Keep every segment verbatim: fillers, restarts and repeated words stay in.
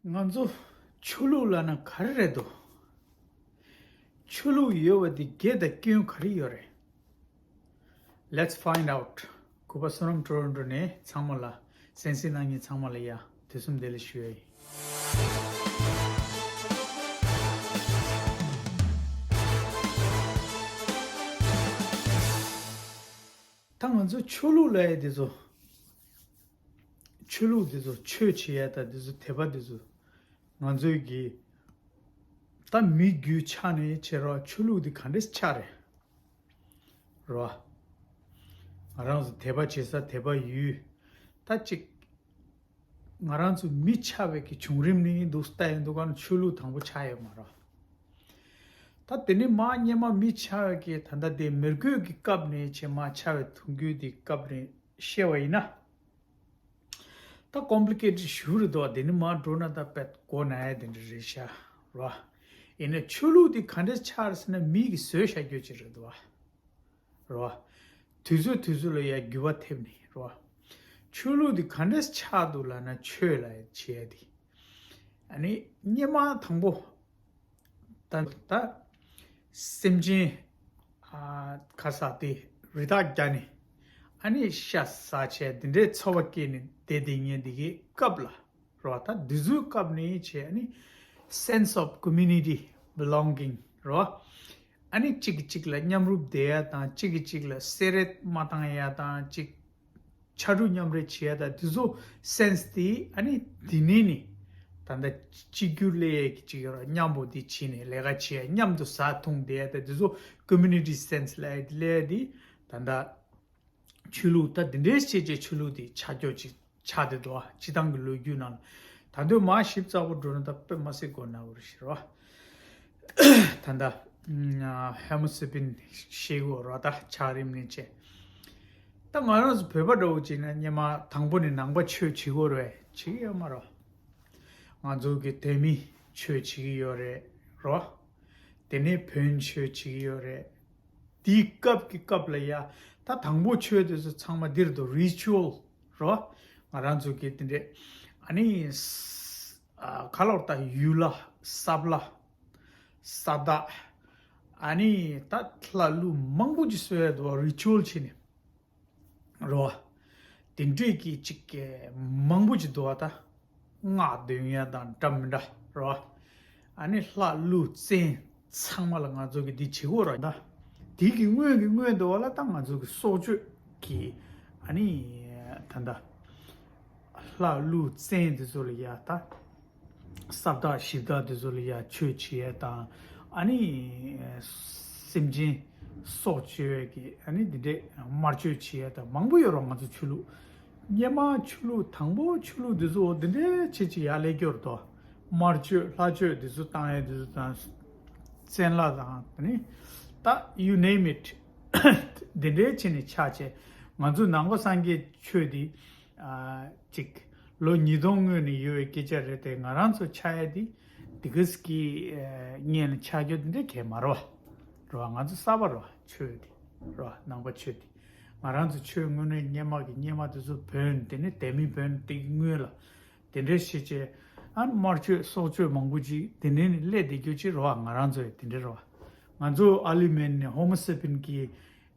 ང་ཚོ་ཆོས་ལུགས་ལབ་ན་ག་རེ་རེད་འདུག་ཆོས་ལུགས་ཡོད་པ་འདི་དགེ་དང་སྐྱོན་ག་རེ་ཡོད་རེད། Let's find out. གུས་པ་བསོད་ནམས་ཊོ་རོན་ཊོ་ནས་ཚང་མ་ལ། གསན་གཟིགས་གནང་མཁན་ཚང་མ་ལ་ཡ་དུས་གསུམ་བདེ་ལེགས་ཞུ་ཡ་ཡིན། ད་ང་ཚོ་ཆོས་ལུགས་ལབ་ཡ་འདི་ཚོ། ཆོས་ལུགས་འདི་ཚོ་ཆོས་བྱེད་ཡ་ད་འདི་ཚོ་དད་པ་འདི་ཚོ། ང་ཚོའི་གི་ད་མི་རྒྱུད་ཆགས་ནས་བྱེད་རོགས་ཆོས་ལུགས་འདི་ག་འདྲས་ཆགས་རེད། རོ། ང་རང་ཚོ་དད་པ་བྱེད་ས་དད་པ་ཡུལ། ད་ཅིག་ང་རང་ཚོ་མི་ཆགས་པའི་གི་བྱུང་རིམ་ནི་འདུག་ལྟ་ཡིན་འདུག་ག་ན་ཆོས་ལུགས་དང་པོ་ཆགས་ཡོད་མ་རོ། ད་དེ་ནི་མ་སྔོན་མ་མི་ཆགས་པའི་གི་ད་ལྟ་དེ་མི་རྒོད་ཀྱི་སྐབས་ནས་བྱེད་མ་ཆགས་པའི་ཐུང་རྒྱུད་དེ་སྐབས་ནས་བཤད་པ་ཡིན་ན། ད་ཀོམ་པི་ལི་ཀེ་ཊེཌ་ཞུ་རེད་དོ། དེ་ནི་མ་འགྲོ་ན་ད་པད་གོ་ན་ཡ་དེ་འདྲ་རེད་ཤག་རོ། ཡིན་ན་ཆོས་ལུགས་དེ་ག་འདྲས་ཆགས་རེད་ཟེར་ན་མི་གི་བཟོས་བཞག་རྒྱུ་ཅིག་རེད་དོ། རོ། དུས་ཚོད་དུས་ཚོད་ལ་ཡ་འགྱུར་བ་ཐེབས་ནས་རོ། ཆོས་ལུགས་དེ་ག་འདྲས་ཆགས་འདུག་ལབ་ན་ཆོས་ལ་བྱེད་ཡ་དེ། ཨ་ནི་སྔོན་མ་དང་པོ། ད་ད་སེམས་ཅན་ཨ་ཁ་ས་དེ་རི་དྭགས་རྒྱ་ནི་ཨ་ནི་ཤ་ཟ་བྱས་དེ་འདྲའི་འཚོ་བ་སྐྱེལ་ནས་བསྡད་དེ་ངས་འདི་གའི་སྐབས་ལ་རོ། ད་འདི་ཚོའི་སྐབས་ནས་བྱས་ཨ་ནི་sense of community belonging རོ། ཨ་ནི་གཅིག་གིས་གཅིག་ལ་མཉམ་རུབ་བསྡད་ཡ་དང་གཅིག་གིས་གཅིག་ལ་སེ་རེད་མ་བཏང་ཡ་དང་གཅིག་ཕྱར་གྲུ་མཉམ་རེད་བྱེད་ཡ་ད་དེ་ཚོ་སེན་སི་དེ་ཨ་ནི་དེ་ནས་ནི་ད་ལྟ་གཅིག་གྱུར་ལས་ཀྱི་གཅིག་ཡོད་ར་མཉམ་པོ་དེ་བྱས་ནས་ལས་ཀ་བྱེད་ཡ་མཉམ་དུ་ཟ་འཐུང་བསྡད་ཡ་ད་དེ་ཚོ་community sense་ལས་ཡ་དེ་ལས་ཡ་དེ་ད་ལྟ་ཆོས་ལུགས་ད་དེ་འདྲའི་བྱས་བྱས་ཆོས་ལུགས་དེ་ཆགས་ཀྱོག་ཅིག་ཆགས་བསྡད་འདུག་ཨ། སྤྱི་བཏང་གི་ལོ་རྒྱུས་ནང་ལ་ད་དུང་མ་ཞིབ་ཚགས་པོ་འགྲོ་ན་ད་དཔེ་མ་སྲིད་དགོས་ན་འུར་ཞེས་ར། ད་ལྟ་ཧོ་མོ་སེ་པིན་ཤེས་དགོས་ར་ད་ཆགས་རིམ་ནས་བྱས། ད་ང་རང་ཚོ་བོད་པ་འདྲ་བོ་བྱས་ན་སྔོན་མ་དང་པོ་ནས་ནང་པ་ཆོས་བྱེད་དགོས་རེད་བྱེད་ཀྱི་ཡོད་མ་རེད། ང་ཚོ་གི་དེ་མི་ཆོས་བྱེད་ཀྱི་ཡོད་རེད་རོ། དེ་ནས་བོན་ཆོས་བྱེད་ཀྱི་ཡོད་རེད། དེའི་སྐབས་ཀྱི་སྐབས་ལ་ཡ་ད་དང་པོ་ཆོས་དེ་ཚོ་ཚང་མ་འདིར་དུ་རི་ཆུ་ཨལ་རོ། ང་རང་ཚོ་གི་དེ་འདྲས་ཨ་ནི་ཨ་ག་ལོར་ད་ཡུལ་ལ་ས་བླ་ས་བདག་ཨ་ནི་ད་ལྷ་ཀླུ་མང་པོ་ཅིག་གསོལ་ཡ་དུ་རི་ཆུ་ཨལ་བྱས་ནས། རོ། དེ་འདྲས་ཀྱི་ཅིག་གི་མང་པོ་ཅིག་འདུག་བ་ད། སྔགས་འདོན་ཡ་དང་འདྲ་མི་འདྲ་རོ། ཨ་ནི་ལྷ་ཀླུ་བཙན་ཚང་མ་ལ་ང་ཚོ་གི་འདི་བྱེད་དགོས་ར་ད། དེ་གི་སྔོན་གི་སྔོན་འདུག་བ་ལ་ད་ང་ཚོ་གི་སྲོག་གཅོད་ཀྱི་ཨ་ནི་ད་ད། ལྷ་ཀླུ་བཙན་དེ་ཚོ་ལ་ཡ་ད། ས་བདག་གཞི་བདག་དེ་ཚོ་ལ་ཡ་ཆོས་བྱེད་ཡས་དང་ཨ་ནི་སེམས་ཅན་སྲོག་གཅོད་ཡས་ཀྱི་ཨ་ནི་འདི་འདྲས་དམར་མཆོད་བྱེད་ཡས་དང་མང་པོ་ཡོད་རོགས། ང་ཚོ་ཆོས་ལུགས་སྔོན་མ་ཆོས་ལུགས་དང་པོ་ཆོས་ལུགས་འདི་ཚོ་འདི་འདྲས་བྱེད་ཀྱི་ཡ་ལས་སྐྱོར་དོ། དམར་མཆོད་ལྷ་མཆོད་འདི་ཚོ་བཏང་ཡས་འདི་ཚོ་དང་བཙན་ལྷ་དང་ཨ་ནི་ད་you name it འདི་འདྲས་བྱས་ནས་ཆགས་བྱས་ང་ཚོ་ནང་པ་སངས་རྒྱས་ཆོས་འདི། ཨ་ཅིག་ལོ་ཉིས་སྟོང་སྔོན་ནས་ཡོད་པའི་སྐད་ཆ་རེད་དེ་ང་རང་ཚོ་ཆགས་ཡ་དེ་དེ་གིས་ཀྱི་སྔོན་ལ་ཆགས་རྒྱུ་དེ་འདྲ་གས་མ་རེད་བ། རེད་བ། ང་ཚོ་གསར་པ་རེད་བ། ཆོས་དེ་རེད་བ། ནང་པ་ཆོས་དེ་ང་རང་ཚོ་ཆོས་དངོས་གནས་སྔོན་མ་གི་སྔོན་མ་དེ་ཚོ་བོན་དེ་ནས་དེ་མིན་བོན་དེ་གི་སྔོན་ལ་དེ་འདྲ་བྱས་བྱས་ཨ་དམར་མཆོད་སྲོག་གཅོད་མང་པོ་ཅིག་དེ་འདྲ་ནས་སླེབས་བསྡད་རྒྱུ་ཅིག་རེད་བ། ང་རང་ཚོ་ཡ་དེ་འདྲ་རེད་བ། ང་ཚོ་ཨར་ལི་མན་ནས་ཧོ་མོ་སེ་པིན་གི་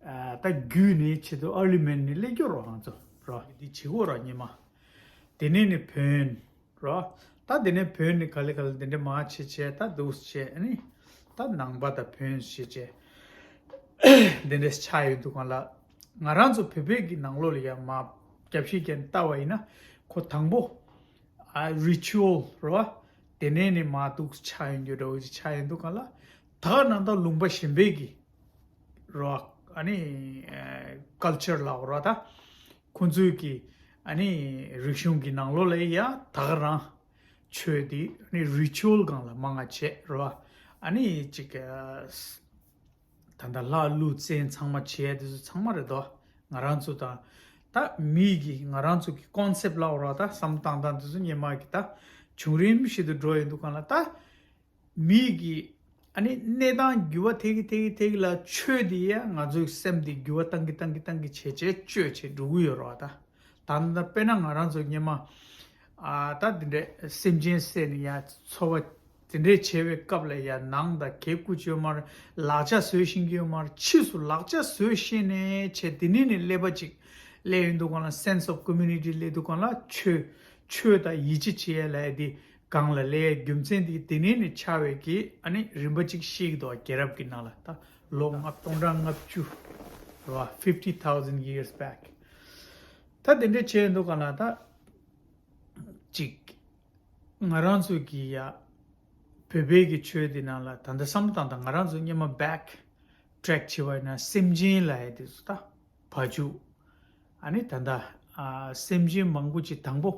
ཨ་ད་རྒྱུད་ནས་བྱེད་དུ་ཨར་ལི་མན་ནས་སླེབས་རྒྱུ་རོ། ང་ཚོ་རོ་འདི་བྱེད་དགོས་རོ་སྔོན་མ། དེ་ནས་ནི་བོན་རོ། ད་དེ་ནས་བོན་ནི་ག་ལེ་ག་ལེ་འདི་འདྲ་མ་བྱེད་བྱས་ད་འདུག་བྱས་ཨ་ནི་ད་ནང་པ་དང་བོན་བྱེད་བྱས་འདི་འདྲ་ཆགས་ཡོད་འདུག་ག་ལ། ང་རང་ཚོ་བོད་པའི་གི་ནང་ལོགས་ལ་ཡང་མ་རྒྱབ་ཤིག་རྒྱབ་ལྟ་བ་ཡིན་ན་ཁོ་དང་པོ་ཨ་རི་ཆུ་ཨལ་རོ། དེ་ནས་ནི་མ་འདུག་ཆགས་ཡོད་རྒྱུ་འདྲ་བོ་ཅིག་ཆགས་ཡོད་འདུག་ག་ལ། ད་ག་ནང་ད་ལུང་པ་གཞན་པའི་གི་རོ། ཨ་ནི་ཀལ་ཅར་ལ་རོ། ད་ཁོང་ཚོའི་གི་ཨ་ནི་རིག་གཞུང་གི་ནང་ལོགས་ལ་ཡ་ད་ག་རང་ཆོས་དེ་ཨ་ནི་རི་ཆུ་ཨལ་སྒང་ལ་མང་ང་བྱས་རོ། ཨ་ནི་ཅིག་ད་ལྟ་ལྷ་ཀླུ་བཙན་ཚང་མ་བྱས་དེ་ཚོ་ཚང་མ་རེད་དོ། ང་རང་ཚོ་དང་ད་མིའི་གི་ང་རང་ཚོ་གི་ཀོན་སེབ་ལ་རོ། ད་བསམ་སྟངས་སྟངས་དེ་ཚོ་སྔོན་མ་གི་ད་བྱུང་རིམ་ཞིག་ཏུ་འགྲོ་ཡོད་འདུག་ག་ལ། ད་མིའི་གི་ཨ་ནི་གནས་སྟངས་འགྱུར་བ་ཐེབས་ཀྱི་ཐེབས་ཀྱི་ཐེབས་ཀྱི་ལ་ཆོས་དེ་ཡ་ང་ཚོའི་སེམས་དེ་འགྱུར་བ་བཏང་གི་བཏང་གི་བཏང་གི་བྱས་བྱས་བཅོས་བྱས་འགྲོ་གི་ཡོད་རེད་བ། ད་ད་ལྟ་དཔེར་ན་ང་རང་ཚོ་སྔོན་མ་ ཨ་ད་འདི་འདྲའི་སེམས་ཅན་བསད་ནས་ཡ་འཚོ་བ་དེ་འདྲའི་བྱེད་པའི་སྐབས་ལ་ཡ་ནང་དང་གད་སྐུ་ཅོ་མར་ལག་ཆ་བཟོས་ཤེས་ཀྱི་ཡོད་མ་རེད། ཕྱིས་སུ་ལག་ཆ་བཟོས་ཤེས་ནས་བྱས་དེ་ནས་ནས་ཀླད་པ་ཅིག་ཀླད་ཡོད་འདུག་གང་ལ་sense of community་ཀླད་འདུག་གང་ལ་ཆོས་ཆོས་དང་ཡིད་ཆེས་བྱེད་ཡ་ལ་ཡ་དེ་གང་ལ་ཀླད་ཡ་རྒྱུ་མཚན་དེ་དེ་ནས་ནས་ཆགས་པའི་གི་ཨ་ནི་རིམ་པ་ཅིག་ཤེས་ཀྱི་འདུག་རྒྱལ་རབས་ཀྱི་ནང་ལ་ད་ལོ་ལྔ་སྟོང་ཕྲག་ལྔ་བཅུ་རེད་བ། fifty thousand years back། ད་དེ་འདྲ་བྱས་འདུག་ག་ལ་ད་ཅིག་ང་རང་ཚོ་གི་ཡ་བོད་པའི་གི་ཆོས་དེ་ནང་ལ་ད་ལྟ་བསམ་བློ་བཏང་དང་ང་རང་ཚོ་སྔོན་མ་back track་བྱེད་པ་ཡིན་ན་སེམས་ཅན་ལབ་ཡ་དེ་ཚོ་ད་བ་ཕྱུགས་ཨ་ནི་ད་ལྟ་ཨ་སེམས་ཅན་མང་པོ་ཅིག་དང་པོ་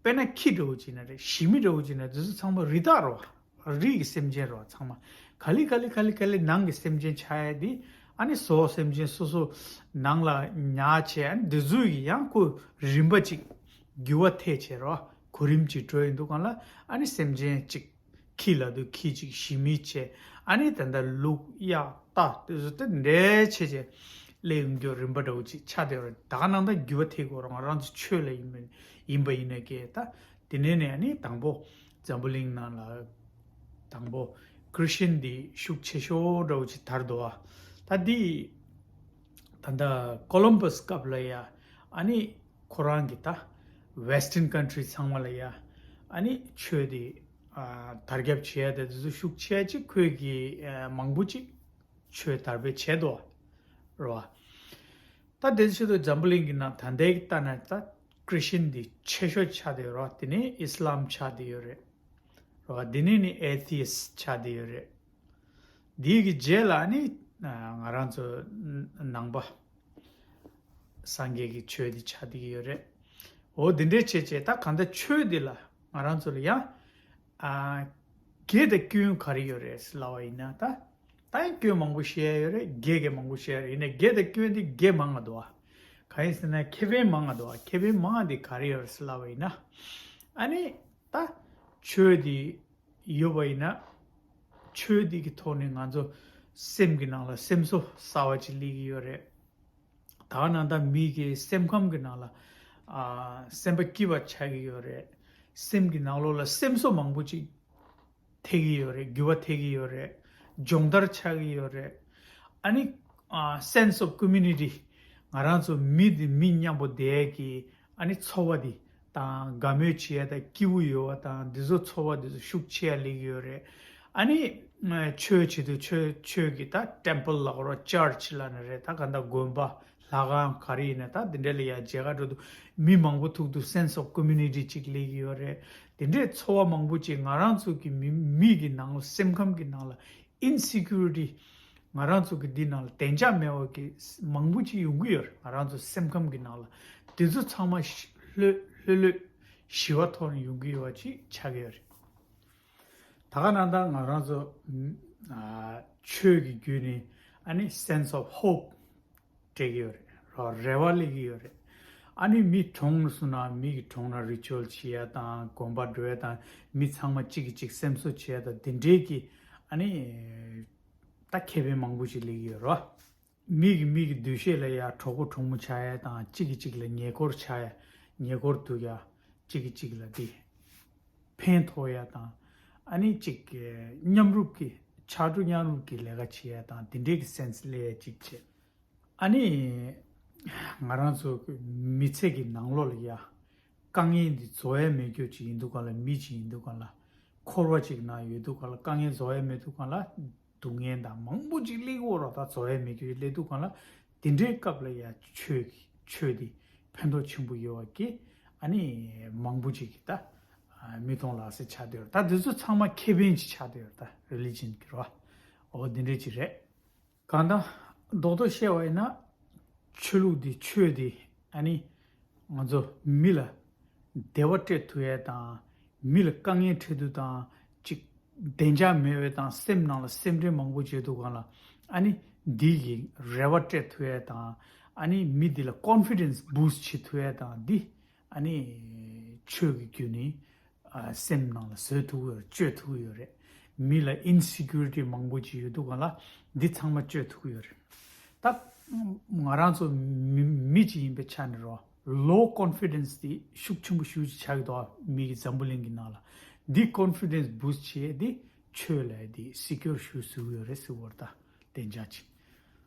དཔེར་ན་ཁྱི་འདྲ་བོ་ཅིག་ན་རེད། ཞི་མི་འདྲ་བོ་ཅིག་ན་དེ་ཚོ་ཚང་མ་རི་དྭགས་རེད་བ། རི་གི་སེམས་ཅན་རེད་བ། ཚང་མ་ག་ལེ་ག་ལེ་ག་ལེ་ག་ལེ་ནང་གི་སེམས་ཅན་ཆགས་ཡ་དེ་ཨ་ནི་ཟོག་སེམས་ཅན་སོ་སོ་ནང་ལ་ཉར་བྱས་ཨ་ནི་དེ་ཚོ་ཡི་ཡང་ཁོ་རིམ་པ་ཅིག་འགྱུར་བ་ཐེབས་བྱས་རེད་བ། གོ་རིམ་ཅིག་འགྲོ་ཡི་འདུག་གང་ལ་ཨ་ནི་སེམས་ཅན་ཅིག་ཁྱི་ལབ་དུས་ཁྱི་གཅིག་ཞི་མི་བྱས། ཨ་ནི་ད་ལྟ་ལུག་གཡག་རྟ་དེ་ཚོ་དེ་འདྲའི་བྱས་བྱས་སླེབས་ཡོང་རྒྱུ་རིམ་པ་འདྲ་བོ་ཅིག་ཆགས་བསྡད་ཡོད་རེད། ད་ག་ནང་ལྟར་འགྱུར་བ་ཐེབས་དགོས་རེད། ང་རང་ཚོ་ཆོས་ལ་ཡིན་པ་ཡིན་པ་ཡིན་ན་ཀྱེ་ད་དེ་ནས་ནས་ཨ་ནི་དང་པོ་འཛམ་བུ་གླིང་ནང་ལ་དང་པོ་Christian་འདི་ཤུགས་ཆེ་ཤོས་འདྲ་བོ་ཅིག་དར་འདུག་བ། ད་འདི་ད་ལྟ་Columbus་སྐབས་ལ་ཡ་ཨ་ནི་ཁོ་རང་གི་ད་Western country་ཚང་མ་ལ་ཡ་ཨ་ནི་ཆོས་འདི་ཨ་དར་ཁྱབ་བྱེད་ཡ་དེ་དེ་ཚོ་ཤུགས་ཆེ་ཅིག་ཁོས་ཀྱི་ཨ་མང་པོ་ཅིག་ཆོས་དར་སྤེལ་བྱས་འདུག་རེད་བ། ད་དེ་ཆེད་དུ་འཛམ་བུ་གླིང་གི་ནང་ད་ལྟའི་ལྟ་ན་ད་Christian་འདི་ཆེ་ཤོས་ཆགས་བསྡད་ཡོད་རེད་བ། དེ་ནས་Islam་ཆགས་བསྡད་ཡོད་རེད་རེད་བ། དེ་ནས་ནི་Atheist་ཆགས་བསྡད་ཡོད་རེད། འདི་གི་རྗེས་ལ་ནི་ང་རང་ཚོ་ནང་པ་སངས་རྒྱས་ཀྱི་ཆོས་འདི་ཆགས་བསྡད་ཀྱི་ཡོད་རེད། འོ་འདི་འདྲའི་བྱས་བྱས་ད་གང་ལྟར་ཆོས་འདི་ལ་ང་རང་ཚོ་ལ་ཡང་ཨ་དགེ་དང་སྐྱོན་ག་རེ་ཡོད་རེད་ལབ་པ་ཡིན་ན་ད་ད་ཡང་སྐྱོན་མང་པོ་བཤད་ཡ་ཡོད་རེད། དགེ་གི་མང་པོ་བཤད་ཡ་རེད། ཡིན་ནའི་དགེ་དང་སྐྱོན་འདི་དགེ་མང་ང་འདུག་བ། གང་ཡིན་ཟེར་ན་ཁེ་ཕན་མང་ང་འདུག་བ། ཁེ་ཕན་མང་ང་འདི་ག་རེ་ཡོད་རེད་ལབ་པ་ཡིན་ན་ཨ་ནི་ད་ཆོས་འདི་ཡོད་པ་ཡིན་ན་ཆོས་འདི་གི་ཐོག་ནས་ང་ཚོ་སེམས་ཀྱི་ནང་ལ་སེམས་གསོ་གསར་བ་ཅིག་སླེབས་ཀྱི་ཡོད་རེད། ད་ག་ནང་ད་མི་གི་སེམས་ཁམས་ཀྱི་ནང་ལ་ཨ་སེམས་པ་སྐྱིད་པ་ཆགས་ཀྱི་ཡོད་རེད། སེམས་ཀྱི་ནང་ལོགས་ལ་སེམས་གསོ་མང་པོ་ཅིག་ཐེབས་ཀྱི་ཡོད་རེད། འགྱུར་བ་ཐེབས་ཀྱི་ཡོད་རེད། སྦྱོང་བརྡར་ཆགས་ཀྱི་ཡོད་རེད། ཨ་ནི་ཨ་sense of community་ང་རང་ཚོ་མི་དེ་མི་མཉམ་པོ་བསྡད་ཀྱི་ཨ་ནི་ཚོར་བ་དེ་དང་དགའ་མོས་བྱེད་ཡ་དང་སྐྱིད་པོ་ཡོད་པ་དང་འདི་ཚོ་ཚོར་བ་འདི་ཚོ་ཤུགས་ཆེ་ཡ་སླེབས་ཀྱི་ཡོད་རེད། ཨ་ནི་ཆོས་བྱེད་དུས་ཆོས་ཆོས་ཀྱི་ད་temple་ལབ་དགོས་རེད། church་ལབ་ན་རེད། ད་ག་འདྲ་དགོན་པ་ལྷ་ཁང་ག་རེ་ཡིན་ན་ད་འདི་འདྲ་ལ་ཡ་མཇལ་ཁ་འགྲོ་དུས་མི་མང་པོ་ཐུག་དུས་sense of community་ཅིག་སླེབས་ཀྱི་ཡོད་རེད། དེ་འདྲའི་ཚོར་བ་མང་པོ་ཅིག་ང་རང་ཚོ་གི་མི་མི་གི་ནང་ལ་སེམས་ཁམས་ཀྱི་ནང་ལ་insecurity་ང་རང་ཚོ་གི་འདི་ནང་ལ་བདེ་འཇགས་མེད་པ་གི་མང་པོ་ཅིག་ཡོང་གི་ཡོད་རེད། ང་རང་ཚོ་སེམས་ཁམས་ཀྱི་ནང་ལ་དེ་ཚོ་ཚང་མ་ཤི་ལྷོད་ལྷོད་ལྷོད་ཞི་བ་ཐོག་ནས་ཡོང་གི་ཡོད་པ་ཅིག་ཆགས་ཀྱི་ཡོད་རེད། ད་ག་ནང་ད་ང་རང་ཚོ་ཨ་ཆོས་ཀྱི་བརྒྱུད་ནས་ཨ་ནི་sense of hope་སྤྲད་ཀྱི་ཡོད་རེད། རེ་བ་སླེབས་ཀྱི་ཡོད་རེད། ཨ་ནི་མི་གྲོངས་སོང་ན་མི་གི་གྲོངས་ན་ritual་བྱེད་ཡ་དང་དགོན་པ་འགྲོ་ཡ་དང་མི་ཚང་མ་གཅིག་གིས་གཅིག་སེམས་གསོ་བྱེད་ཡ་དང་དེ་འདྲའི་གི་ཨ་ནི་ད་ཁེ་ཕན་མང་པོ་ཞིག་སླེབས་ཀྱི་ཡོད་རེད། མི་གི་མི་གི་འདུ་ཤེས་ལ་ཡ་གྲོགས་པོ་གྲོགས་མོ་ཆགས་ཡ་དང་གཅིག་གིས་གཅིག་ལ་ཉེ་འཁོར་ཆགས་ཡ་ཉེ་འཁོར་འདུག་ཡ་གཅིག་གིས་གཅིག་ལ་དེ་ཕན་ཐོགས་ཡ་དང་ཨ་ནི་གཅིག་མཉམ་རུབ་ཀྱི་ཕྱར་གྲུ་མཉམ་རུབ་ཀྱི་ལས་ཀ་བྱེད་ཡ་དང་དེ་འདྲའི་གི་sense་སླེབས་ཡ་གཅིག་བྱས། ཨ་ནི་ང་རང་ཚོ་མི་ཚེ་གི་ནང་ལོགས་ལ་ཡ་དཀའ་ངལ་འདི་རྫོགས་ཡ་མེད་རྒྱུ་ཅིག་ཡིན་དུས་གང་ལ་མི་ཅིག་ཡིན་དུས་གང་ལ་འཁོར་བ་ཅིག་ནང་ཡོད་དུས་གང་ལ་དཀའ་ངལ་རྫོགས་ཡ་མེད་དུས་གང་ལ་སྡུག་བསྔལ་དང་མང་པོ་ཅིག་སླེབས་ཀྱི་ཡོད་རེད། ད་རྫོགས་ཡ་མེད་རྒྱུ་ཅིག་སླེབས་དུས་གང་ལ་དེ་འདྲའི་སྐབས་ལ་ཡ་ཆོས་ཀྱི་ཆོས་འདི་ཕན་ཐོགས་ཆེན་པོ་ཡོད་པ་གི་ཨ་ནི་མང་པོ་ཅིག་གི་ད་མིག་མཐོང་ལག་ཟིན་ཆགས་བསྡད་ཡོད་རེད། ད་འདི་ཚོ་ཚང་མ་ཁེ་ཕན་ཅིག་ཆགས་བསྡད་ཡོད་རེད། ད་religion་གི་རེད་བ། འོ་འདི་འདྲའི་ཅིག་རེད། གང་ལྟར་རྡོག་རྡོག་བཤད་པ་ཡིན་ན་ཆོས་ལུགས་འདི་ཆོས་འདི་ཨ་ནི་ང་ཚོ་མི་ལ་བདེ་བ་སྤྲད་ཐུབ་ཡས་དང་མི་ལ་དཀའ་ངལ་འཕྲད་དུས་དང་ཅིག་བདེ་འཇགས་མེད་པའི་དང་སེམས་ནང་ལ་སེམས་ཁྲལ་མང་པོ་བྱེད་དུས་གང་ལ་ཨ་ནི་འདི་གི་རེ་བ་སྤྲད་ཐུབ་ཡས་དང་ཨ་ནི་མི་འདི་ལ་confidence boost་བྱེད་ཐུབ་ཡས་དང་འདི་ཨ་ནི་ཆོས་ཀྱི་བརྒྱུད་ནས་ཨ་སེམས་ནང་ལ་བཟོད་ཐུབ་ཀྱི་ཡོད་རེད། བཅོས་ཐུབ་ཀྱི་ཡོད་རེད། མི་ལ་insecurity་མང་པོ་ཅིག་ཡོད་དུས་གང་ལ་འདི་ཚང་མ་བཅོས་ཐུབ་ཀྱི་ཡོད་རེད། ད་ང་རང་ཚོ་མི་མི་ཅིག་ཡིན་པའི་ཆ་ནས་རོ། low confidence དེ་ཤུགས་ཆེན་པོ་ཞེ་ཅིག་ཆགས་ཀྱི་འདུག་མི་གི་འཛམ་བུ་གླིང་གི་ནང་ལ། འདི་confidence boost བྱེད་ཡས་དེ་ཆོས་ལ་དེ་secure ཞུ་ཟེར་གྱི་ཡོད་རེད་ཟེར་བ་རེད་ད། བདེ་འཇགས་ཅིག་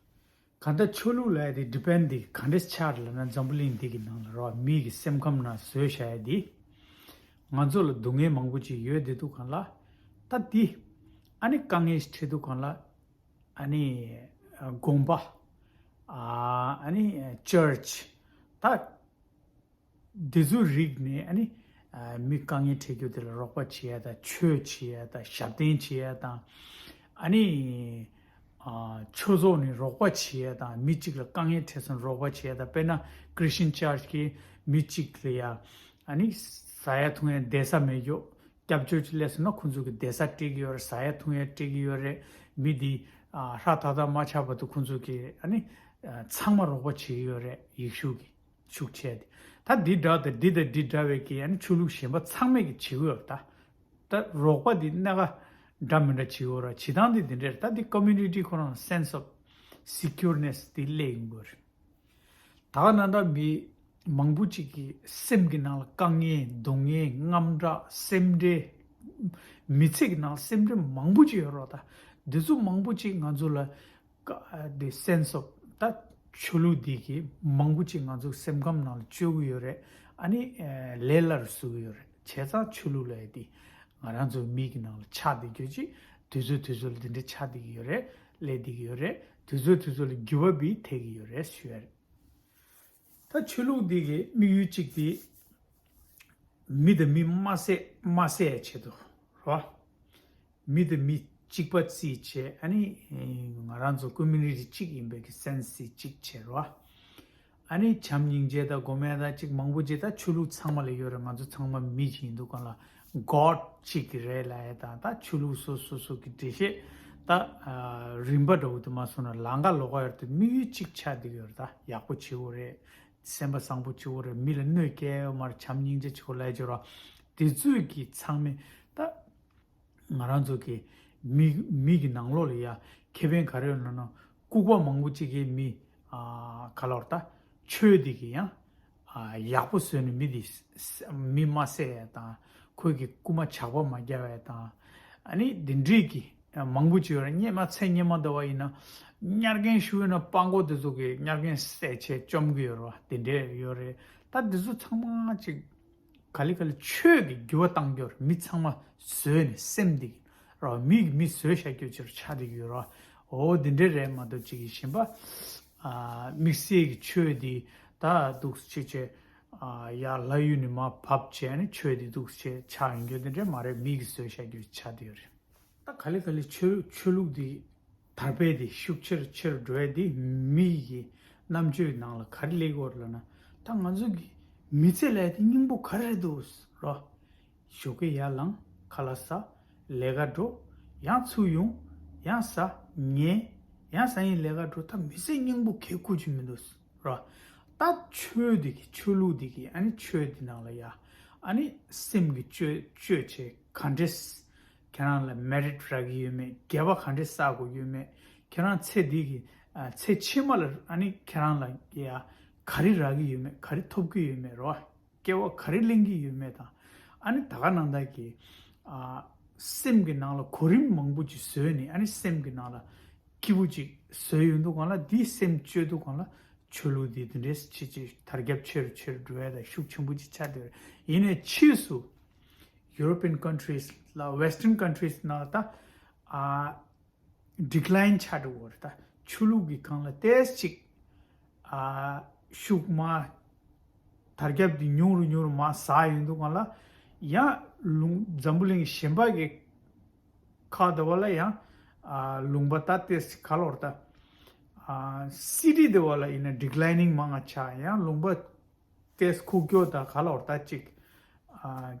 གང་ལྟར་ཆོས་ལུགས་ལ་དེ་depend དེ་ག་འདྲས་ཆགས་རེད་ལབ་ན། འཛམ་བུ་གླིང་འདི་གི་ནང་ལ་རོ། མི་གི་སེམས་ཁམས་ནང་བཟོས་བཞག་ཡས་དེ། ང་ཚོ་ལ་སྡུག་བསྔལ་མང་པོ་ཅིག་ཡོད་བསྡད་དུས་སྒང་ལ། ད་དེ་ཨ་ནི་དཀའ་ངལ་ཞིག་འཕྲད་དུས་སྒང་ལ། ཨ་ནི་དགོན་པ། ཨ་ནི་church། ད་འདི་ཚོའི་རིགས་ནས་ཨ་ནི་མི་དཀའ་ངལ་འཕྲད་རྒྱུ་དེ་ལ་རོགས་པ་བྱེད་ཡ་དང་། ཆོས་བྱེད་ཡ་དང་། ཞབས་བརྟན་བྱེད་ཡ་དང་། ཨ་ནི་ཆོས་ཚོགས་ནས་རོགས་པ་བྱེད་ཡ་དང་། མི་གཅིག་ལ་དཀའ་ངལ་འཕྲད་སོང་རོགས་པ་བྱེད་ཡ་དང་། དཔེར་ན་Christian church གིས་མི་གཅིག་ལ་ཡ་ཨ་ནི་ཟ་ཡ་འཐུང་ཡ་བསྡད་ས་མེད་རྒྱུ། སྐྱབས་བཅོལ་གྱི་སླེབས་སོང་ན་ཁོང་ཚོ་གི་བསྡད་ས་སྤྲད་ཀྱི་ཡོད་རེད། ཟ་ཡ་འཐུང་ཡ་སྤྲད་ཀྱི་ཡོད་རེད། མི་འདི་ཧྲ་ཐག་ཐག་མ་ཆགས་བར་དུ་ཁོང་ཚོ་གི་ཨ་ནི་ཚང་མ་རོགས་པ་བྱེད་ཀྱི་ཡོད་རེད། ཡེ་ཤུ་གི་ཤུགས་ཆེ་དེ། ད་འདི་འདྲ་དང་འདི་དང་འདི་འདྲ་བའི་གི་ཨ་ནི་ཆོས་ལུགས་གཞན་པ་ཚང་མས་གི་བྱེད་ཀྱི་ཡོད་རེད་ད། ད་རོགས་པ་འདི་སྣ་ཁ་འདྲ་མི་འདྲ་བྱེད་ཀྱི་ཡོད་རེད། བྱེད་སྟངས་འདི་འདི་འདྲ་རེད། ད་འདི་community ཁོ་རང་sense of secureness འདི་སླེབས་ཡོང་གི་ཡོད་རེད། ད་ག་ནང་འདྲ་མི་མང་པོ་ཅིག་གི་སེམས་ཀྱི་ནང་ལ་དཀའ་ངལ་སྡུག་བསྔལ་དངངས་སྐྲག་སེམས་ཁྲལ། མི་ཚེ་གི་ནང་ལ་སེམས་ཁྲལ་མང་པོ་ཅིག་ཡོད་རེད་ད། འདི་ཚོ་མང་པོ་ཅིག་ང་ཚོ་ལ་ཀ་the sense of ད་ཆོས་ལུགས་འདི་གི་མང་པོ་ཅིག་ང་ཚོ་སེམས་ཁམས་ནང་ལ་བཅོས་ཀྱི་ཡོད་རེད། ཨ་ནི་ལས་སླ་རུ་བཟོ་གི་ཡོད་རེད། བྱས་ཙང་ཆོས་ལུགས་ལ་ཡ་དེ་ང་རང་ཚོ་མི་གི་ནང་ལ་ཆགས་བསྡད་རྒྱུ་ཅིག་དུས་ཚོད་དུས་ཚོད་ལ་འདི་འདྲ་ཆགས་བསྡད་ཀྱི་ཡོད་རེད། སླེབས་བསྡད་ཀྱི་ཡོད་རེད། དུས་ཚོད་དུས་ཚོད་ལ་འགྱུར་བ་བི་ཐེབས་ཀྱི་ཡོད་རེད་ཞུ་ཡ་རེད། ད་ཆོས་ལུགས་འདི་གི་དམིགས་ཡུལ་གཅིག་དེ་མི་དང་མི་མ་བསད་མ་བསད་ཡ་ཆེད་དུ་རོ། མི་དང་མི་གཅིག་པ་རྩིས་བྱས། ཨ་ནི་ང་རང་ཚོ་community གཅིག་ཡིན་པའི་གི་sense གཅིག་བྱས་རོ། ཨ་ནི་བྱམས་སྙིང་རྗེ་དང་སྒོམ་ཡ་དང་གཅིག་མང་པོ་ཅིག་ད་ཆོས་ལུགས་ཚང་མ་ལ་ཡོད་རེད། ང་ཚོ་ཚང་མ་མི་ཅིག་ཡིན་དུས་སྒང་ལ་God གཅིག་གི་རེད་ལབ་ཡ་དང་། ད་ཆོས་ལུགས་སོ་སོ་སོ་གི་འགྲེལ་བཤད་ད་རིམ་པ་འདྲ་བོ་དེ་མ་སོང་ན་ལམ་ཁ་ལོག་ག་ཡོད་རེད་དེ། དམིགས་ཡུལ་གཅིག་ཆགས་བསྡད་ཀྱི་ཡོད་རེད། ད་ཡག་པོ་བྱེད་དགོས་རེད། སེམས་པ་བཟང་པོ་བྱེད་དགོས་རེད། མི་ལ་གནོད་སྐྱེལ་ཡོད་མ་རེད། བྱམས་སྙིང་རྗེ་བྱེད་དགོས་ལབ་ཀྱི་ཡོད་རེད། དེ་ཚོས་ཀྱི་ཚང་མས་ད་ང་རང་ཚོ་གི་མི་མི་གི་ནང་ལོགས་ལ་ཡ་ཁེ་ཕན་ག་རེ་ཡོད་ལབ་ན། ལྐུགས་པ་མང་པོ་ཅིག་གིས་མི་ཨ་ག་ལབ་རེད་ད། ཆོས་འདི་གི་ཡང་ཨ་ཡག་པོ་བཟོས་ནས་མི་འདི་ས་མི་མ་བསད་ཡ་དང་། ཁོས་ཀྱི་རྐུ་མ་ཇག་པ་མ་རྒྱག་ཡ་དང་། ཨ་ནི་འདི་འདྲས་ཀྱི་མང་པོ་ཅིག་ཡོད་རེད། སྔོན་མ་ཚེ་སྔོན་མ་འདྲ་བ་ཡིན་ན་ཉར་མཁན་ཞུ་ཡོད་ན་སྤྲང་པོ་དེ་ཚོ་གི་ཉར་མཁན་བསད་བྱས་བཅོམ་གི་ཡོད་རེད་བ། དེ་འདྲས་ཡོད་རེད། ད་དེ་ཚོ་ཚང་མ་ཅིག་ག་ལེ་ག་ལེ་ཆོས་ཀྱི་འགྱུར་བ་བཏང་རྒྱུ་རེད། མི་ཚང་མ་བཟོས་ནས་སེམས་འདི་གི་རོ། མི་གི་མི་བཟོས་བཞག་རྒྱུ་ཅིག་ཆགས་བསྡད་ཀྱི་ཡོད་རེད་བ། འོ་དེ་འདྲས་རེད་མ་གཏོགས་ཅིག་གི་གཞན་པ་ཨ་དམིགས་བསལ་གྱི་ཆོས་འདི་ད་འདུག་སེ་བྱས་བྱས་ཨ་ཡར་ལྷ་ཡུལ་ནས་མར་བབས་བྱས་ནས་ཆོས་འདི་འདུག་སེ་བྱས་ཆགས་ཡོང་རྒྱུ་དེ་འདྲས་མ་རེད། མི་གིས་བཟོས་བཞག་རྒྱུ་ཆགས་བསྡད་ཡོད་རེད། ད་ག་ལེ་ག་ལེ་ཆོས་ཆོས་ལུགས་འདི་དར་སྤེལ་འདི་ཤུགས་ཆེ་རུ་ཆེ་རུ་འགྲོ་ཡ་འདི་མི་ཡི་རྣམ་དཔྱོད་ནང་ལ་ག་རེ་སླེབས་ཀྱི་ཡོད་རེད་ལབ་ན། ད་ང་ཚོ་གི་མི་ཚེ་ལབ་ཡ་དེ་སྙིང་པོ་ག་རེ་རེད་འདུག་རོ། ཞོགས་ཀས་ཡར་ལངས། ཁ་ལག་ཟ། ལས་ཀ་འགྲོ། ཡང་ཚུར་ཡོང་། ཡང་ཟ། ཉལ། ཡང་ཟ་ཡིན་ལས་ཀ་འགྲོ། ད་མི་ཚེ་སྙིང་པོ་གས་ཁུག་ཅིག་མི་འདུག་རོ། ད་ཆོས་འདི་གི་ཆོས་ལུགས་འདི་གི་ཨ་ནི་ཆོས་འདི་ནང་ལ་ཡ་ཨ་ནི་སེམས་ཀྱི་བཅོས་བཅོས་བྱས་ག་འདྲས་ཁྱེད་རང་ལ་མེ་རིཊ་རག་གི་ཡོད་མེད། དགེ་བ་ག་འདྲས་བསགས་དགོས་ཡོད་མེད། ཁྱེད་རང་ཚེ་འདི་གི་ཨ་ཚེ་ཕྱི་མ་ལ་ཨ་ནི་ཁྱེད་རང་ལ་ཡ་ག་རེ་རག་གི་ཡོད་མེད། ག་རེ་ཐོབ་ཀྱི་ཡོད་མེད་རོ། སྐྱེ་བ་ག་རེ་ལེན་གྱི་ཡོད་མེད་དང་། ཨ་ནི་ད་ག་ནང་བཞིན་གྱི་ཨ་སེམས་ཀྱི་ནང་ལ་གོ་རིམ་མང་པོ་ཅིག་བཟོས་ནས། ཨ་ནི་སེམས་ཀྱི་ནང་ལ་སྐྱིད་པོ་ཅིག་བཟོས་ཡོང་དུས་སྒང་ལ། འདིས་སེམས་བཅོས་དུས་སྒང་ལ་ཆོས་ལུགས་འདི་འདི་འདྲས་ཆེ་ཆེ་དར་ཁྱབ་ཆེ་རུ་ཆེ་རུ་འགྲོ་ཡ་དང་ཤུགས་ཆེན་པོ་ཅིག་ཆགས་བསྡད་ཡོད་རེད། ཡིན་ནའི་ཕྱིས་སུ་European countries ལ་Western countries ནང་ལ་ད་ཨ་decline ཆགས་འགྲོ་གི་རེད། ད་ཆོས་ལུགས་ཀྱི་སྒང་ལ་ཏོག་ཙམ་ཅིག་ཨ་ཤུགས་མར་དར་ཁྱབ་འདི་ཉུང་རུ་ཉུང་རུ་མར་ཟག་ཡོང་དུས་སྒང་ལ། ཡང་ལུང་འཛམ་བུ་གླིང་གཞན་པ་གི་ཁག་དེ་བ་ལ་ཡང་ཨ་ལུང་པ་ད་ཏོག་ཙམ་ག་ལབ་རེད་ད། ཨ་city དེ་བ་ལ་ཡིན་ན་declining མང་ང་ཆགས། ཡང་ལུང་པ་ཏོག་ཙམ་ཁུག་ཀྱོག་དང་ག་ལབ་རེད་ད་ཅིག་ཨ་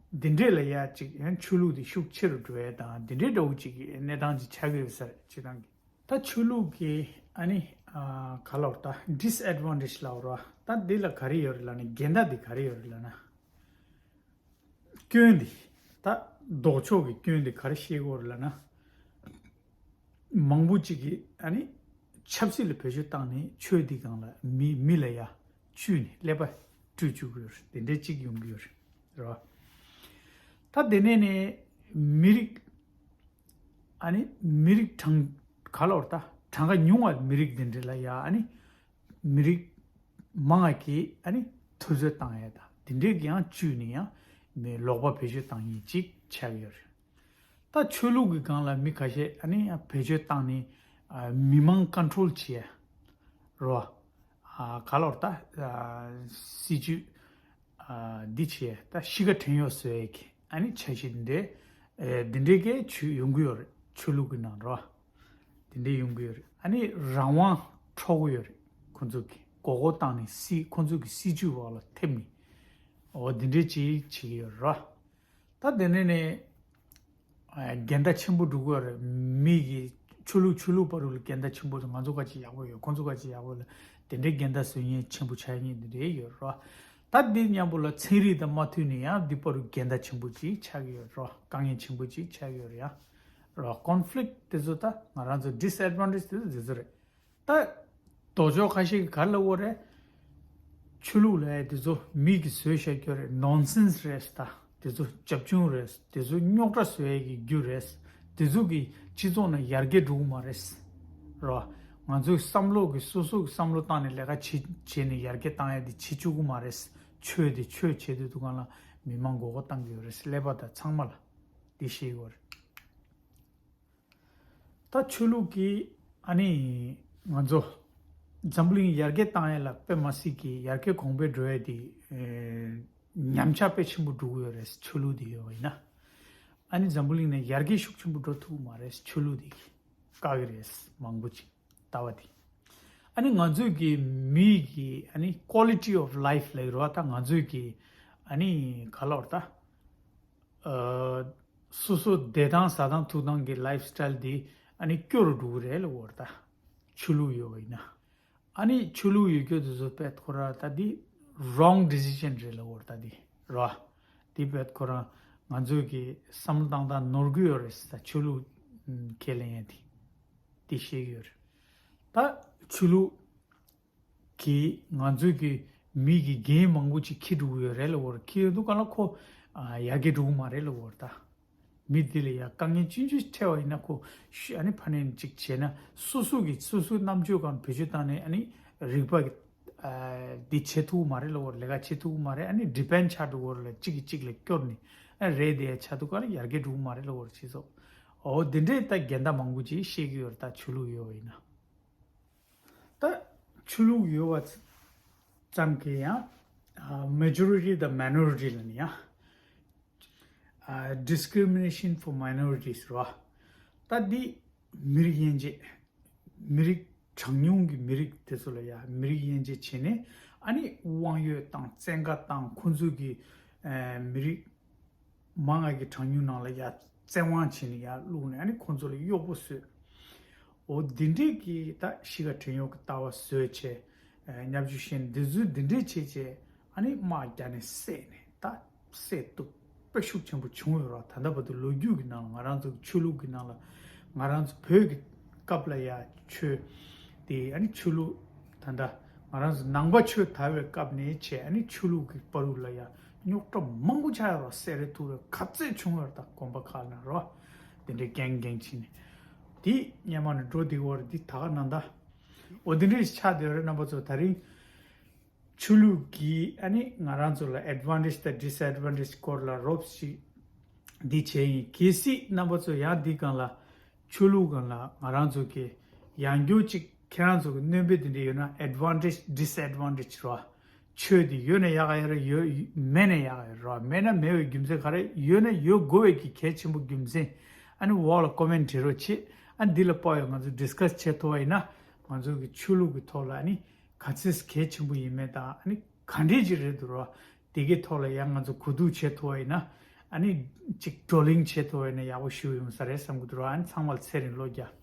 འདི་འདྲས་ལ་ཡ་ཅིག་ཡང་ཆོས་ལུགས་དེ་ཤུགས་ཆེ་རུ་འགྲོ་ཡ་དང་འདི་འདྲས་འདྲ་བོ་ཅིག་གི་གནས་སྟངས་ཅིག་ཆགས་ཀྱི་ཡོད་ས་རེད། སྤྱིར་བཏང་གི་ད་ཆོས་ལུགས་ཀྱི་ཨ་ནི་ཨ་ག་ལབ་རེད་ད་disadvantage ལབ་རེད་བ། ད་འདི་ལ་ག་རེ་ཡོད་རེད་ལབ་ན། འགལ་ཟླ་འདི་ག་རེ་ཡོད་རེད་ལབ་ན། སྐྱོན་འདི་ད་ལྡོག་ཕྱོགས་ཀྱི་སྐྱོན་འདི་ག་རེ་བཤད་ཀྱི་ཡོད་རེད་ལབ་ན། མང་པོ་ཅིག་གིས་ཨ་ནི་ཆབ་སྲིད་ལ་བེད་སྤྱོད་བཏང་ནས་ཆོས་འདི་སྒང་ལ་མི་མི་ལ་ཡ་ བཅུས་ནས་ཀླད་པ་བཀྲུས་བཅུག་གི་ཡོད་རེད། དེ་འདྲའི་གཅིག་ཡོང་གི་ཡོད་རེད། རེད་བ། ད་དེ་ནས་ནས་མི་རིགས། ཨ་ནི་མི་རིགས་གྲངས་ག་ལ་བར་ད་གྲངས་ཀ་ཉུང་བ་མི་རིགས་དེ་འདྲ་ལ་ཡ། ཨ་ནི་མི་རིགས་མང་བ་གི་ཨ་ནི་འཐུས་ཚོད་བཏང་ཡ་དང་དེ་འདྲའི་གི་ཡང་བཅུས་ནས་ཡང་མི་ལོག་པ་བེད་སྤྱོད་བཏང་མཁན་ཅིག་ཆགས་ཡོད་རེད། ད་ཆོས་ལུགས་ཀྱི་སྒང་ལ་མི་ཁ་ཤས་ཨ་ནི་ཡང་བེད་སྤྱོད་བཏང་ནས་ཨ་མི་མང་ཀོན་ཊོལ་བྱེད་ཡ། རོ། ཨ་ག་ལོར་ད་ཨ་སྲིད་ཇུས་ཨ་འདི་བྱས་ད་གཤིས་ཀ་བྲན་གཡོག་བཟོ་ཡས་ཀྱི་ཨ་ནི་འཆར་གཞི་འདི་འདྲའི་ཨེ་འདི་འདྲའི་གས་ཆུ་ཡོང་གི་ཡོད་རེད། ཆོས་ལུགས་ཀྱི་ནང་རོ། འདི་འདྲའི་ཡོང་གི་ཡོད་རེད། ཨ་ནི་རང་དབང་འཕྲོག་གི་ཡོད་རེད། ཁོང་ཚོ་གི་མགོ་སྐོར་བཏང་ནས་སྲིད་ཁོང་ཚོ་གི་སྲིད་ཇུས་འོག་ལ་ཐེབས་ནས་འོ་འདི་འདྲའི་ཅིག་བྱེད་ཀྱི་ཡོད་རེད་རོ། ད་དེ་ནས་ནས་ཨ་འགལ་ཟླ་ཆེན་པོ་འགྲོ་གི་ཡོད་རེད། མི་གི་ཆོས་ལུགས་ཆོས་ལུགས་བར་ལ་འགལ་ཟླ་ཆེན་པོ་རེད། ང་ཚོ་ག་ཅིག་ཡག་པོ་ཡོད། ཁོང་ཚོ་ག་ཅིག་ཡག་པོ་ལ་དེ་འདྲའི་འགལ་ཟླ་བཟོ་མཁན་ཆེན་པོ་ཆགས་མཁན་འདི་འདྲའི་ཡོད་རེད། ད་འདི་མཉམ་པོ་ལ་ཚན་རིག་དང་མ་མཐུན་ནས་ཡང་འདི་བར་དུ་འགལ་ཟླ་ཆེན་པོ་ཅིག་ཆགས་ཀྱི་ཡོད་རེད། དཀའ་ངལ་ཆེན་པོ་ཅིག་ཆགས་ཀྱི་ཡོད་རེད་ཡ། རེད། ཀོན་ཕི་ལིག་དེ་ཚོ་ད་ང་རང་ཚོ་ཌིས་ཨེཌ་ཝན་ཊེཇ་དེ་ཚོ་དེ་ཚོ་རེད། ད་ལྡོག་ཕྱོགས་ཁ་ཤས་ཀྱིས་ག་རེ་ལབ་ཡོད་རེད། ཆོས་ལུགས་ལབ་ཡ་དེ་ཚོ་མི་གིས་བཟོས་བཞག་རྒྱུ་རེད། ནོན་སེན་སི་རེད། ད་དེ་ཚོ་རྒྱབ་ལྗོངས་རེད། དེ་ཚོ་རྙོག་དྲ་བཟོ་ཡ་གི་རྒྱུ་རེད། དེ་ཚོ་གིས་སྤྱི་ཚོགས་ནང་ཡར་རྒྱས་འགྲོ་གི་མ་རེད། རེད་བ། ང་ཚོའི་བསམ་བློ་གི་སོ་སོ་གི་བསམ་བློ་བཏང་ནས་ལས་ཀ་བྱེད་བྱས་ནས་ཡར་རྒྱས་བཏང་ཡ་དེ་བྱེད་བཅུག་གི་མ་རེད། ཆོས་དེ་ཆོས་བྱེད་དུས་དུས་སྒང་ལ་མི་མང་མགོ་སྐོར་བཏང་གི་ཡོད་རེད། ཀླད་པ་དང་ཚང་མ་ལ་དེ་ཤེས་དགོས་རེད། ད་ཆོས་ལུགས་ཀྱིས་ཨ་ནི་ང་ཚོ་འཛམ་བུ་གླིང་ཡར་རྒྱས་བཏང་ཡ་ལ་དཔེ་མ་སྲིད་ཀྱི་ཡར་རྒྱས་གོང་འཕེལ་འགྲོ་ཡ་དེ་ཨེ་ཉམས་ཆག་དཔེ་ཆེན་པོ་འགྲོ་གི་ཡོད་རེད། ཆོས་ལུགས་དེ་ཡོད་པ་ཡིན་ན། ཨ་ནི་འཛམ་བུ་གླིང་ནས་ཡར་རྒྱས་ཤུགས་ཆེན་པོ་འགྲོ་ཐུབ་ཀྱི་མ་རེད། ཆོས་ལུགས་དེ་གིས་བཀག་གི་རེད། མང་པོ་ཅིག་ལྟ་བ་དེ། ཨ་ནི་ང་ཚོས་ཀྱི་མི་གི་ཨ་ནི་quality of life ལབ་ཀྱི་རེད་བ། ད་ང་ཚོས་ཀྱི་ཨ་ནི་ག་ལབ་དགོས་རེད་ད། ཨ་སོ་སོ་བསྡད་སྟངས་ཟ་སྟངས་འཐུང་སྟངས་ཀྱི་ལའིཕ་སི་ཊའིལ་འདི་ཨ་ནི་སྐྱོ་རུ་འགྲོ་གི་རེད་ལབ་ཀྱི་ཡོད་རེད། ད་ཆོས་ལུགས་ཡོད་པ་ཡིན་ན། ཨ་ནི་ཆོས་ལུགས་ཡོད་རྒྱུ་དེ་ཚོ་དཔེ་ཁོ་རང་ད་འདི་རོང་ཌི་སི་ཤན་རེད་ལབ་ཀྱི་ཡོད་རེད། ད་འདི་རེད་བ། འདི་དཔེ་ཁོ་རང་ང་ཚོས་ཀྱི་བསམ་བློ་བཏང་སྟངས་ནོར་གྱི་ཡོད་རེད། ད་ཆོས་ལུགས་ཁས་ལེན་ཡ་དེ་འདི་ཤེས་ཀྱི་ཡོད་རེད། ད་ཆོས་ལུགས་གིས་ང་ཚོའི་གི་མི་གི་འགན་མང་པོ་ཅིག་འཁྱེར་འགྲོ་གི་ཡོད་རེད་ལབ་ཀྱི་ཡོད་རེད། འཁྱེར་ཡོང་དུས་སྒང་ལ་ཁོ་ཨ་ཡར་རྒྱས་འགྲོ་གི་མ་རེད་ལབ་ཀྱི་ཡོད་རེད། ད་མི་དེ་ལ་ཡ་དཀའ་ངལ་ཆུང་ཆུང་འཕྲད་པ་ཡིན་ན་ཁོ་ཤུ་ཨ་ནི་ཕར་ནས་ཅིག་བྱས་ན་སོ་སོ་གི་སོ་སོའི་རྣམ་དཔྱོད་སྒང་བེད་སྤྱོད་བཏང་ནས་ཨ་ནི་རིག་པ་གི་ཨ་འདི་བྱེད་ཐུབ་ཀྱི་མ་རེད་ལབ་ཀྱི་ཡོད་རེད། ལས་ཀ་བྱེད་ཐུབ་ཀྱི་མ་རེད། ཨ་ནི་ཌི་པེན་ཌི་ཆགས་འགྲོ་གི་ཡོད་རེད་ལབ། གཅིག་གིས་གཅིག་ལ་སྐྱོར་ནས་ཨ་རེད་དེ་ཆགས་དུས་སྒང་ལ་ཡར་རྒྱས་འགྲོ་གི་མ་རེད་ལབ་ཀྱི་ཡོད་རེད། སྤྱི་ཚོགས་འོ་དེ་འདྲའི་ད་འགལ་ཟླ་མང་པོ་ཅིག་བཤད་ཀྱི་ཡོད་རེད། ད་ཆོས་ལུགས་ཡོད་པ་ཡིན་ན། ད་ཆོས་ལུགས་ཡོད་པ་ཙམ་གྱིས་ཡང་མེ་ཇོ་རི་ཊི་དང་མའི་ནོ་རི་ཊི་ལ་ནི་ཡང་discrimination for minorities རེད་བ། ད་འདི་མི་རིགས་དབྱེ་འབྱེད། མི་རིགས་གྲངས་ཉུང་གི་མི་རིགས་དེ་ཚོ་ལ་ཡང་མི་རིགས་དབྱེ་འབྱེད་བྱས་ནས་ཨ་ནི་དབང་ཡོད་བཏང་བཙན་བཀའ་བཏང་ཁོང་ཚོ་གི་ཨ་མི་རིགས་མང་ང་གི་གྲངས་ཉུང་ནང་ལ་ཡ་བཙན་དབང་བྱས་ནས་ཡ་བླུགས་ནས་ཨ་ནི་ཁོང་ཚོ་ལ་གཡོག་པོ་བཟོས། འོ་འདི་འདྲས་ཀྱི་ད་གཤིས་ཀ་བྲན་གཡོག་གི་ལྟ་བ་བཟོས་བྱས་ཨ་བརྙས་བཅོས་བྱས་ནས་འདི་ཚོས་འདི་འདྲས་བྱས་བྱས་ཨ་ནི་དམག་རྒྱག་ནས་བསད་ནས་ད་བསད་གཏུབ་དཔེ་ཤུགས་ཆེན་པོ་བྱུང་ཡོད་རེད། ད་ལྟ་བར་དུ་ལོ་རྒྱུས་ཀྱི་ནང་ལ་ང་རང་ཚོ་གི་ཆོས་ལུགས་ཀྱི་ནང་ལ་ང་རང་ཚོ་བོད་ཀྱི་སྐབས་ལ་ཡ་ཆོས་དེ་ཨ་ནི་ཆོས་ལུགས་ད་ལྟ་ང་རང་ཚོ་ནང་པ་ཆོས་དར་བའི་སྐབས་ནས་བྱས་ཨ་ནི་ཆོས་ལུགས་ཀྱི་བར་དུ་ལ་ཡ་རྙོག་དྲ་མང་པོ་ཆགས་ཡོད་རེད། བསད་རེས་ཐུབ་རེས་ག་ཚོད་བྱུང་ཡོད་རེད། ད་དགོན་པ་ཁག་ནང་རེད་བ། དེ་འདྲའི་རྐྱང་རྐྱང་བྱས་ནས་དེ་སྔོན་མ་ནས་འགྲོ་བསྡད་ཡོད་རེད། འདི་ད་ག་ནང་ད་འོ་དེ་འདྲའི་ཆགས་བསྡད་ཡོད་རེད། རྣམ་པ་ཚོ་ད་རིང་ཆོས་ལུགས་ཀྱིས་ཨ་ནི་ང་རང་ཚོ་ལ་ཨེཌ་ཝན་ཊེཇ་དང་ཌིས་ཨེཌ་ཝན་ཊེཇ་སྐོར་ལ་རོབ་ཅིག་འདི་བྱས་ཡིན། གལ་སྲིད་རྣམ་པ་ཚོ་ཡང་འདི་སྒང་ལ་ཆོས་ལུགས་སྒང་ལ་ང་རང་ཚོ་གི་ཡང་བསྐྱར་ཅིག་ཁྱེད་རང་ཚོ་གི་སྣོན་པ་དེ་འདྲ་ཡོད་ན་ཨེཌ་ཝན་ཊེཇ་ཌིས་ཨེཌ་ཝན་ཊེཇ་རེད་བ། ཆོས་དེ་ཡོད་ན་ཡག་ག་ཡོད་རེད། ཡོད་མེད་ན་ཡག་ག་ཡོད་རེད་བ། མེད་ན་མེད་པའི་རྒྱུ་མཚན་ག་རེ། ཡོད་ན་ཡོད་དགོས་པའི་གི་གལ་ཆེན་པོ་རྒྱུ་མཚན་ཨ་ནི་འོག་ལ་ཀོ་མེན་ཊི་བྲིས་རོགས་བྱེད། ཨ་ནི་འདི་ལ་དཔག་ཡོད་ང་ཚོ་ཌིས་ཀ་སི་བྱེད་ཐུབ་པ་ཡིན་ན་ང་ཚོ་གི་ཆོས་ལུགས་ཀྱི་ཐོག་ལ་ཨ་ནི་ག་ཚོད་གལ་ཆེན་པོ་ཡིན་མིན་དང་ཨ་ནི་ག་འདྲས་ཅིག་རེད་འདུག་ར། དེ་གའི་ཐོག་ལ་ཡང་ང་ཚོ་གོ་བསྡུར་བྱེད་ཐུབ་པ་ཡིན་ན་ཨ་ནི་ཅིག་བགྲོ་གླེང་བྱེད་ཐུབ་པ་ཡིན་ན་ཡག་པོ་ཞེ་པོ་ཡོང་ས་རེད་བསམ་གྱི་འདུག་ར། ཨ་ནི་ཚང་མ་ལ་ཚེ་རིང་བློ་རྒྱ།